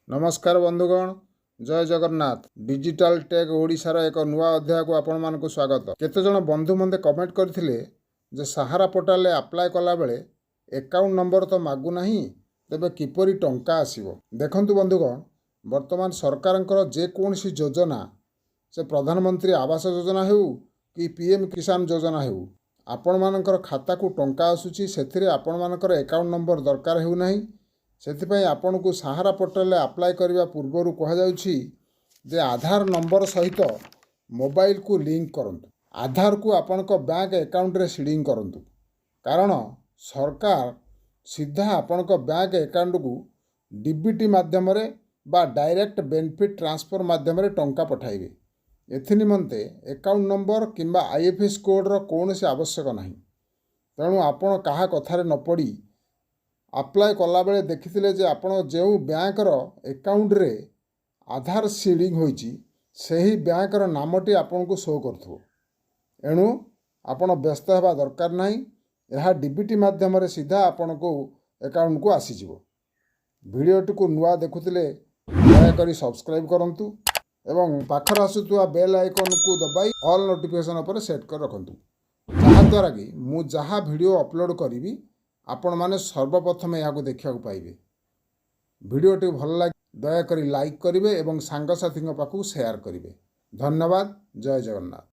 ନମସ୍କାର ବନ୍ଧୁଗଣ, ଜୟ Jagannath. Digital take ଓଡ଼ିଶାର ଏକ ନୂଆ ଅଧ୍ୟାୟକୁ ଆପଣମାନଙ୍କୁ ସ୍ୱାଗତ। କେତେଜଣ ବନ୍ଧୁ ମୋତେ କମେଣ୍ଟ କରିଥିଲେ ଯେ ସାହାରା ପୋର୍ଟାଲରେ ଆପ୍ଲାଏ କଲାବେଳେ ଆକାଉଣ୍ଟ ନମ୍ବର ତ ମାଗୁନାହିଁ, ତେବେ କିପରି ଟଙ୍କା ଆସିବ? ଦେଖନ୍ତୁ ବନ୍ଧୁଗଣ, ବର୍ତ୍ତମାନ ସରକାରଙ୍କର ଯେକୌଣସି ଯୋଜନା, ସେ ପ୍ରଧାନମନ୍ତ୍ରୀ ଆବାସ ଯୋଜନା ହେଉ କି ପିଏମ୍ କିଷାନ ଯୋଜନା ହେଉ, ଆପଣମାନଙ୍କର ଖାତାକୁ ଟଙ୍କା ଆସୁଛି। ସେଥିରେ ଆପଣମାନଙ୍କର ଆକାଉଣ୍ଟ ନମ୍ବର ଦରକାର ହେଉନାହିଁ। ସେଥିପାଇଁ ଆପଣଙ୍କୁ ସାହାରା ପୋର୍ଟାଲରେ ଆପ୍ଲାଏ କରିବା ପୂର୍ବରୁ କୁହାଯାଉଛି ଯେ ଆଧାର ନମ୍ବର ସହିତ ମୋବାଇଲକୁ ଲିଙ୍କ କରନ୍ତୁ, ଆଧାରକୁ ଆପଣଙ୍କ ବ୍ୟାଙ୍କ ଆକାଉଣ୍ଟରେ ସିଡ଼ିଂ କରନ୍ତୁ। କାରଣ ସରକାର ସିଧା ଆପଣଙ୍କ ବ୍ୟାଙ୍କ ଆକାଉଣ୍ଟକୁ ଡିବିଟି ମାଧ୍ୟମରେ ବା ଡାଇରେକ୍ଟ ବେନିଫିଟ୍ ଟ୍ରାନ୍ସଫର୍ ମାଧ୍ୟମରେ ଟଙ୍କା ପଠାଇବେ। ଏଥି ନିମନ୍ତେ ଆକାଉଣ୍ଟ ନମ୍ବର କିମ୍ବା ଆଇଏଫ୍ଏସ୍ କୋଡ଼୍ର କୌଣସି ଆବଶ୍ୟକ ନାହିଁ। ତେଣୁ ଆପଣ କାହା କଥାରେ ନ ପଡ଼ି ଆପ୍ଲାଏ କଲାବେଳେ ଦେଖିଥିଲେ ଯେ ଆପଣ ଯେଉଁ ବ୍ୟାଙ୍କର ଆକାଉଣ୍ଟରେ ଆଧାର ସିଡ଼ିଂ ହୋଇଛି, ସେହି ବ୍ୟାଙ୍କର ନାମଟି ଆପଣଙ୍କୁ ଶୋ କରୁଥିବ। ଏଣୁ ଆପଣ ବ୍ୟସ୍ତ ହେବା ଦରକାର ନାହିଁ। ଏହା ଡିବିଟି ମାଧ୍ୟମରେ ସିଧା ଆପଣଙ୍କୁ ଆକାଉଣ୍ଟକୁ ଆସିଯିବ। ଭିଡ଼ିଓଟିକୁ ନୂଆ ଦେଖୁଥିଲେ ଦୟାକରି ସବସ୍କ୍ରାଇବ୍ କରନ୍ତୁ ଏବଂ ପାଖରେ ଆସୁଥିବା ବେଲ୍ ଆଇକନ୍କୁ ଦବାଇ ଅଲ୍ ନୋଟିଫିକେସନ୍ ଉପରେ ସେଟ୍ କରି ରଖନ୍ତୁ, ଯାହାଦ୍ୱାରା କି ମୁଁ ଯାହା ଭିଡ଼ିଓ ଅପଲୋଡ଼ କରିବି, ଆପଣମାନେ ସର୍ବପ୍ରଥମେ ଏହାକୁ ଦେଖିବାକୁ ପାଇବେ। ଭିଡ଼ିଓଟି ଭଲ ଲାଗେ ଦୟାକରି ଲାଇକ୍ କରିବେ ଏବଂ ସାଙ୍ଗସାଥୀଙ୍କ ପାଖକୁ ସେୟାର କରିବେ। ଧନ୍ୟବାଦ। ଜୟ ଜଗନ୍ନାଥ।